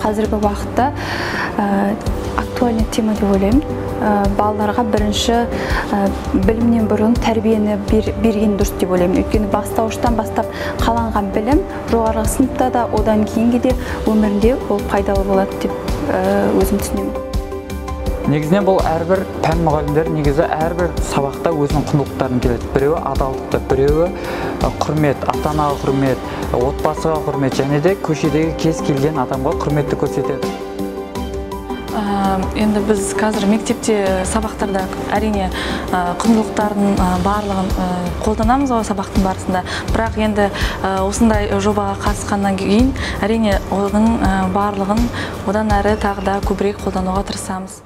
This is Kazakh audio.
Қазіргі уақытта актуальный тема деп ойлаймын. Балаларға бірінші білімнен бұрын тәрбиені берген дұрыс деп ойлаймын. Өйткені бастауыштан бастап қаланған білім жоғарғы сыныпта да, одан кейінгі де өмірінде ол пайдалы болады деп өзім түсінемін. Негізінен бұл әрбір пән мұғалімдері негізі әрбір сабақта өзінің құндылықтарын келеді. Біреуі адалдықты, біреуі құрмет, ата-анаға құрмет, отбасыға құрмет және де көшедегі кез келген адамға құрметті көрсетеді. Енді біз қазір мектепте сабақтарда әрине құндылықтардың барлығын қолданамыз ғой сабақтың барысында. Бірақ енді осындай жобаға қатысқаннан кейін әрине оның барлығын одан әрі тағы да көбірек қолдануға тырысамыз.